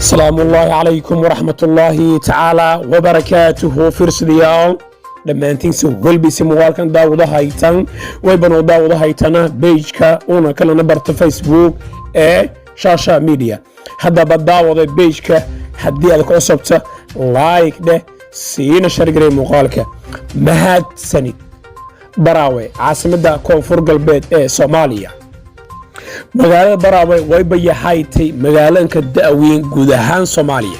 Asalaamu ullaahi calaykum waraxmatullaahi tacaala wabarakaatuhu. Firsadayaal dhammaantiinsa welbise muuqaalkan daawada haytan waybanoo daawada haytana page-ka una kalena barta Facebook ee Shaasha Media. Haddaba daawada, page-ka haddii aad ka cusubta, like dheh, siina share garay muuqaalka. Mahadsanid. Baraawe, caasimadda Koonfur Galbeed ee Soomaaliya. Magaalada Baraawe waybaya haytay magaalanka da'weyn guud ahaan Soomaaliya.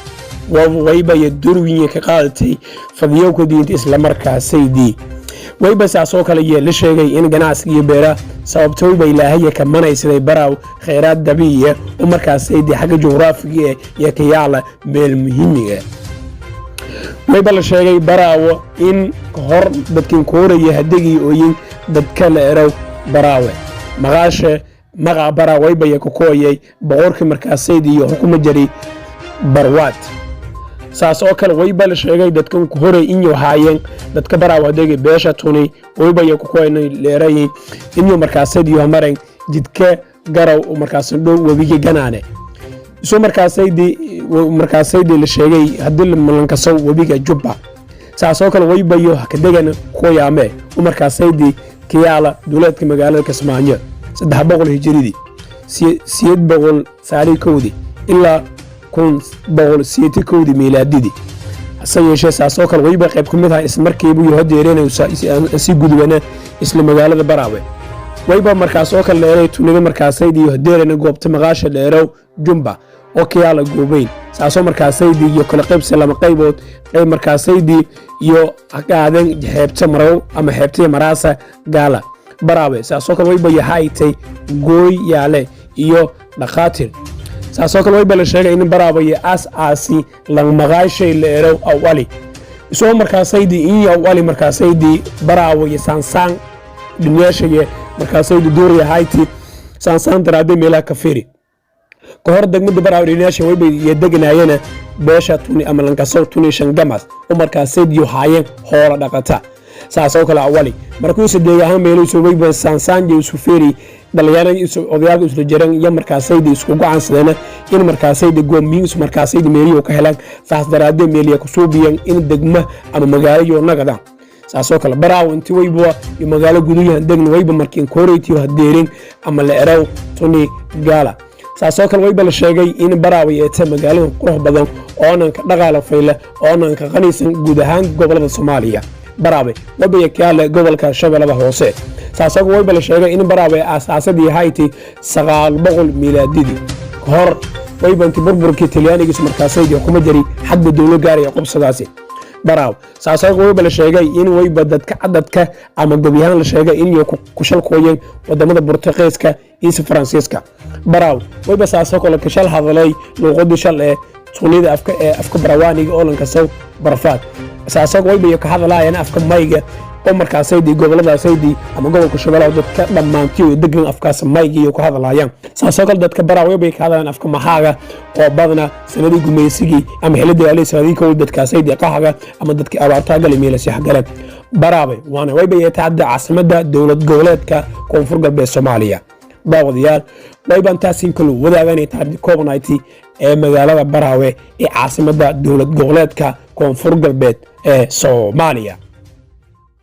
Waybaya durwinya ka qaadatay fadiyowka diinta islamarkaasaydii. Wayba saasoo kale yee la sheegay in ganacsiga iyo beera sababta wayba ilaahaya ka manaysaday Baraaw khayraad dabiiciya oo markaasaydii xagga juqraafiga eh iyo kayaala meel muhiimiga. Wayba la sheegay Baraawo in hor dadkin kooraya hadegii ooyin dadka la erow Baraawe. Maqaashe magaca Baraawe waybaya ku kooyay boqorkii markaasayd iyo xukuma jari Barwaad. Saas oo kale wayba la sheegay dadkan ku horay inuu haayeen dadka Baraawe hadegi beesha Tuni. Waybaya ku kooynay leerayin inuu markaasayd iyo maren jidka Garow oo markaas dhow webiga Ganaane isu markaasaydii la sheegay haddii la malankaso webiga Jubba. Saasoo kale waybayo hakadegan Koyaame oo markaasaydii kiyaala duleedka magaalada Kismaayo 300 hijiridii, 891-dii ilaa 1181-dii miilaadidii. Hase yeeshee saasoo kale wayba qayb ka mid ah ismarkiibu iyo hadeeranaysa si gudubana isla magaalada Baraawe. Wayba markaas oo kale dheeray tunida markaasaydii iyo hadeerana goobta maqaasha dheerow Jumba oo kiyaala Goobeyn. Saasoo markaasaydii iyo kala qaybsa lama qaybood, qayb markaasaydii iyo qaadeen xeebta Marow ama xeebtaya Maraasa Gaala Baraawe. Saasoo kale wayba yahaaytay Gooy Yaale iyo Dhakhaatiir. Saasoo kale wayba la sheegay in Baraawe aas aasi langmaqaashay la erow Aw Ali isoo markaasaydii in Aw Ali markaasaydii Baraawe iyo Saansaan dhimyaashaye markaasaydi duuriya hayti saansaan daraadee meelaha ka firi. Ka hor degmada Baraawe dhinaasha wayba iyo deganaayena beesha Tuni ama lankasow Tuni Shangamas oo markaasayd haayeen hoola dhaqata. Saasoo kale Awali markuuse deegahaan meelayso wayba saansaan iyo isu feeri dhalinyaro odayaalka isla jiran iyo markaasaydi isku gocansadeena in markaasaydi goomiyiis markaasaydi meeliyo ka helaan. Saas daraadee meeliya kusuubiyan in degma ama magaalo iyo nagadaan. Saasoo kale Baraaw inti wayba iyo magaalo guduyahan degna wayba markiin kooreytiyo hadeerin ama la erow Tuni Gaala. Saasoo kale wayba la sheegay in Baraaw yeeta magaalada qurux badan oonanka dhaqaala fayla oonanka qanisan guud ahaan gobolada Soomaaliya. Baraawe wabaya kaale gobolka Shabeellada Hoose. Saasoo wayba la sheegay in Baraawe aasaasadii hayti 900 miilaadidii. Kahor wayba inti burburkii Talyaanigiisu markaasaydii kuma jari xadba dowlo gaaraya qobsadaasi Baraaw. Saasoo wayba la sheegay in wayba dadka cadadka ama gobyahaan la sheegay in ku shalkooyeen wadamada Burtuqiiska iyo Faransiiska. Baraaw wayba saasoo kale kashal hadalay luuqadii shal ee Tunida afka ee afka Barawaaniga oo lankasow Barfaad. Saasoo wayba ka hadalaayeen afka Mayga oo markaasaydii goboladaasaydi ama gobolka Shabeellaha dadka dhammaantii degan afkaas Mayga iyo ku hadalaayaan. Saasoo kale dadka Baraawe bay ka hadlayaan afka Maxaaga oo badna sanadii gumaysigii ama xilidii alay sanadii kow dadkaasaydii qaxaga ama dadkii abaartaa galay meelasi galeen. Baraawe waana wayba yeeta hadda caasimadda dowlad goboleedka Koonfur Galbeed Soomaaliya. Daawadayaal, waybaan taasin kalo wadaaganay taariikh koobnayti ee magaalada Baraawe ee caasimadda dowlad goboleedka Koonfur Galbeed ee Soomaaliya.